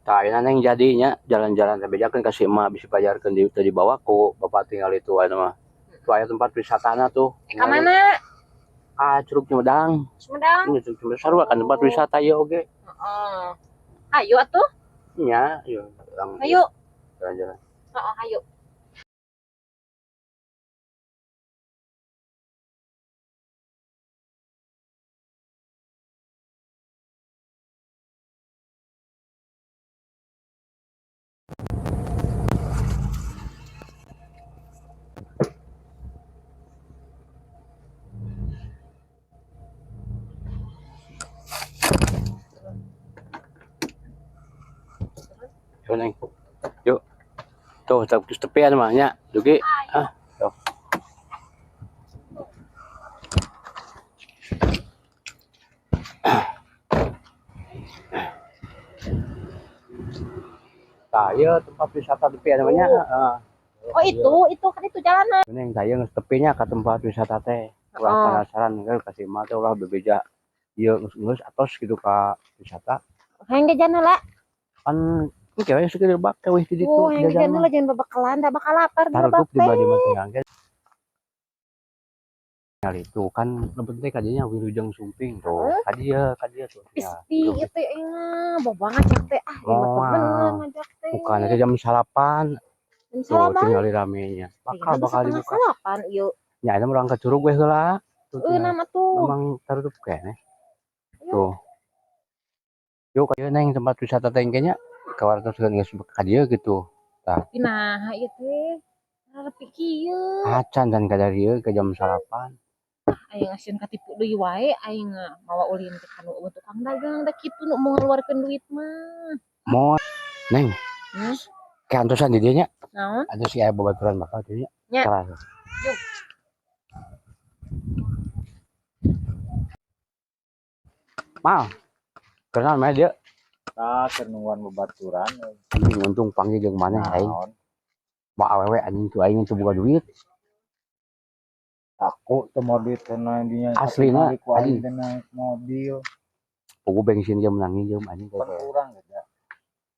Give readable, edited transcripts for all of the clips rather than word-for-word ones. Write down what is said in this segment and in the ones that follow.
Tah, ayeuna, Neng, jadinya jalan-jalan teh bejakeun ka si emak bisi pajarkeun di teu dibawa ku bapak tinggal itu aya mah. Tuh aya tempat wisatana tuh. Ka mana? Ah, Curug Sumedang. Sumedang. Ini Curug Sumedang sarua kan tempat wisata ieu oge. Heeh. Ayo atuh. Nya, ayo urang Ayo. jalan-jalan. Heeh, ayo. Yuk, Neng. Yuk. Tuh, tepian mah nya. Dugi. Ah, tuh. Tah, ieu tempat wisata tepian namanya. Oh. Heeh. Oh, itu kan itu jalanan. Neng, saya geus tepinya ka tempat wisata teh. Ulah penasaran kan ka si emak teh ulah bebeja ieu geus atos gitu ka wisata. Hayang jajan heula. Kan engke we sakieu bak weh di ditu Oh, hayang jajan jajan mah. heula, jangan babakalan, da bakal lapar di Tarutup lebak di teh. badi mah tinggal ge. Tinggal itu kan lebet teh kadinya Wilujeng Sumping tuh. Ka dieu tuh. Tapi Ya, sepi ieu teh engah, boba ngajak teh ah, ieu mah teu Moal. bener ngajak teh. Bukan itu jam 9. Jam Tuh 9. tinggal ramenya. Bakal Ayeuna bakal setengah dibuka. 9 ieu. Ya, ini urang ka curug we heula. Tuh, Eueuh tinggal. nama tuh. Memang tarutup keneh. Ayo. Tuh. Yuk ka dieu, Neng, tempat wisata teh engke nya. Kawartos geus ka dieu gitu. Tah. Tapi nah ieu teh repi kieu. Acan dan ka dieu ke jam 9. Aing asieun katipu deui wae, aing mawa ulin teh kanu euweuh tukang dagang da kitu nu mau ngaluarkeun duit mah. Moal, Neng. Hmm? Kayak antosan di dieu nya. Naon? Ada si aya babaturan bakal dieu nya. Nya. Keras. Yuk. Mal. Kenal mah dia. Tah, keur nungguan babaturan. Anjing, untung panggil jeung maneh aing. Naon? Mau awewe anjing tuh aing teu boga duit. Aku teu mau duit teh dinya. Aslina, ku aing anjing. teh naik mobil. Pugu bensin ge menang jeung anjing Pan teh. urang gitu.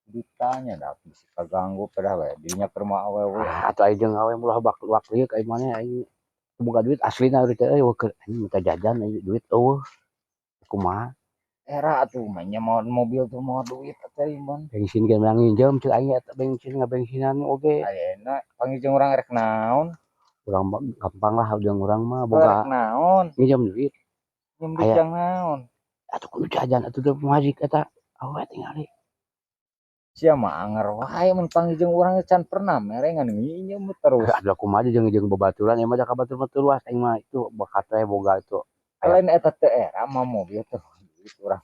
Ditanya dah bisa kaganggu pada we dinya keur mah awewe. Ah, atuh aing jeung awewe ulah bak wak lieu ka maneh aing teu boga duit aslina teh euy keur anjing minta jajan aing duit euweuh. Kumaha? Era atuh mah nya mau mobil tuh mau duit atuh ieu. Bensin ge menang nginjem cek aing eta bensin ngabensinan oge. Ayeuna panggil jeung urang rek naon? Urang mah gampang lah jeung urang mah Rek boga naon? nginjem duit. Nginjem duit Aya. jang naon? Atuh kudu jajan atuh teu majik eta awewe tingali. Sia mah anger wae mun panggil jeung urang can pernah mere ngan nginjem terus. Aduh, kumaha jeung jeung babaturan ieu mah da ka batur mah teu luas aing mah itu bakat we boga itu. Aya. Lain eta teh era mah mobil tuh duit urang.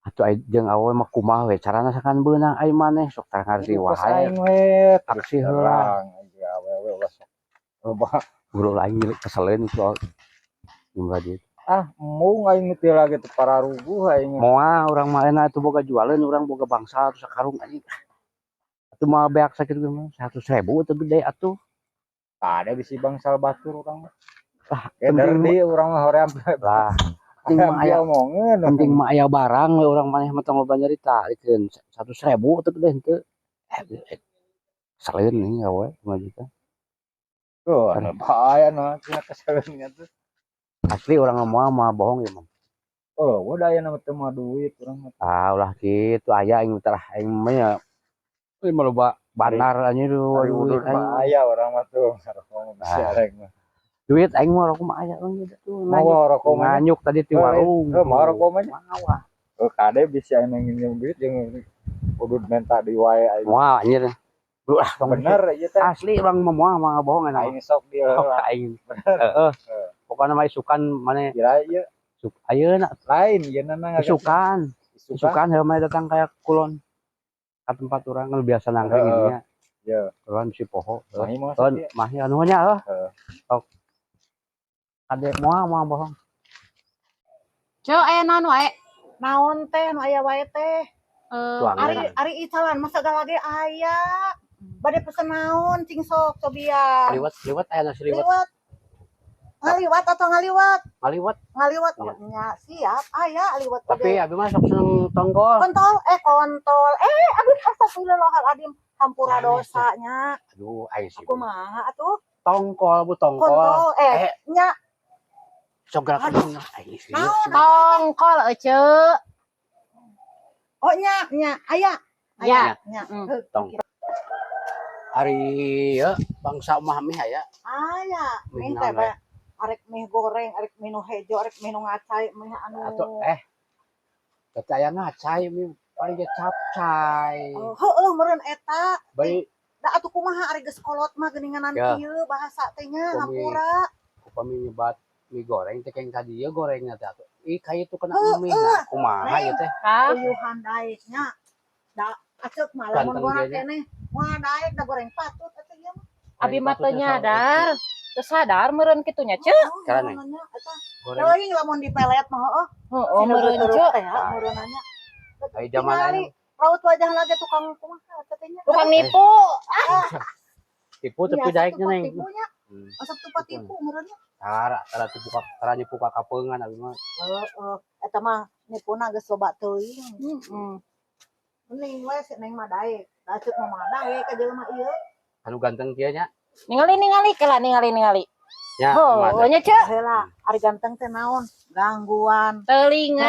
Atuh aing jeung awewe mah kumaha we carana sakan beunang aing maneh sok tara ngarti Pas wae. aing we terus Aksi heula. terang aja awewe ulah sok loba. Guru aing keseleun itu jumlah duit. Ah, embung aing teh lagi teh pararuguh aing. Moal urang mah enak atuh boga jualeun urang boga bangsa atuh sakarung anjing. Atuh mah beak sakitu mah 100.000 atuh gede atuh. Ada bisi bangsal batur urang mah. Lah, Keder penting di urang mah hoream. Lah, penting mah aya diomongeun. Penting mah aya barang we urang maneh mah tong loba nyarita dikeun 100.000 atuh gede henteu. Eh, keseleun nih awewe mah gitu. Tuh, anu bahaya nah cenah keseleun tuh. Asli urang mah mah bohong ieu mah. Oh, udah aya nama teu mah duit urang mah. Ah, ulah kitu aya aing tah aing mah nya euy mah loba banar anjing Ari duit udud aing. mah aya urang mah tuh rokok mah bisi Ah. arek mah. Duit aing mah rokok mah aya euy tuh. Mawa rokok mah. Nganyuk tadi di warung. Heuh, mawa rokok mah. Mawa. Oh, kade bisi aing nginjem duit jeung udud menta di wae aing. Moal anjir. Ulah tong Bener ieu teh. Asli urang mah moal mah bohong enak. Aing sok dia Oh, heula. aing. Heeh. Pokokna mah isukan maneh Kira ieu suk ayeuna lain ieu na isukan. Isukan. Isukan heuh mah datang kaya kulon. Ka tempat urang kan biasa nangkring Heeh. gitu nya. Iya. Kulon si poho. Mahi mah Kulon sok mah anu nya heuh. Heeh. Sok. Kade moal moal bohong. Ceu, aya naon wae? Naon teh nu aya wae teh? Tuangan. Ari ari icalan mah sagala ge aya. Bade pesen naon cing sok cobian. Liwat liwat aya nasi liwat. Liwat. Ngaliwat atau ngaliwat? Ngaliwat. Ngaliwat. Iya. Nya siap aya liwat Tapi oge. abi mah sok seneng tongkol. Kontol, eh kontol. Eh abi Astagfirullahaladzim, hampura Sanes, dosanya. Aduh, aing sih. Kumaha atuh? Tongkol, Bu, tongkol. Kontol eh Eh. nya. Sok gerakan aing sih. Naon? Tongkol ece. Oh, nya nya aya. Ya. Nya. Mm. Tong. Ari ya bangsa mah mie aya. Aya, Mie mie teh naon wae? bae. Arek mie goreng, arek mie nu hejo, arek mie nu ngacai, mie anu. Atau teu aya ngacai, mie paling ge capcay. Oh, heueuh meureun eta. Bari Da atuh kumaha ari geus kolot mah geuninganan Ya. kieu bahasa teh nya, Upami hampura. Upami nyebat mie goreng teh keng tadi ieu gorengna teh atuh. Ih, ka itu kena Heueuh. mie nah, kumaha Neng. ieu teh? Hah? Uyuhan daek nya. Da aceuk mah lamun Ganteng goreng dia nya. keneh. Wah, daek da goreng patut atuh ieu mah. Abi mah teu Patutnya nyadar. Teu sadar meureun kitu nya, Ceu. Oh, Cara, Neng. nya eta. Goreng. Teuing lamun dipelet mah heueuh. Heeh, meureun, Ceu Ceu. teh ya, meureunanya. Ai zaman Tingali aya raut wajah lagi tukang kumaha eta teh nya. Tukang nipu. Tipu tapi Iya, daeknya, asup Neng. tipunya. Asup tupat tipu meureunnya. Tara, tara tipu tara nipu ka kapeungan abi mah. Heeh, eta mah nipuna geus loba teuing. Heeh. Mending we si Neng mah daek. Da aceuk mah mah daek ka jelema ieu. Anu ganteng kieu nya. Ningali ningali kela ningali ningali. Nya, Oh, kumaha teh? nya, Ceu. Heula, ari ganteng teh naon? Gangguan Telinga.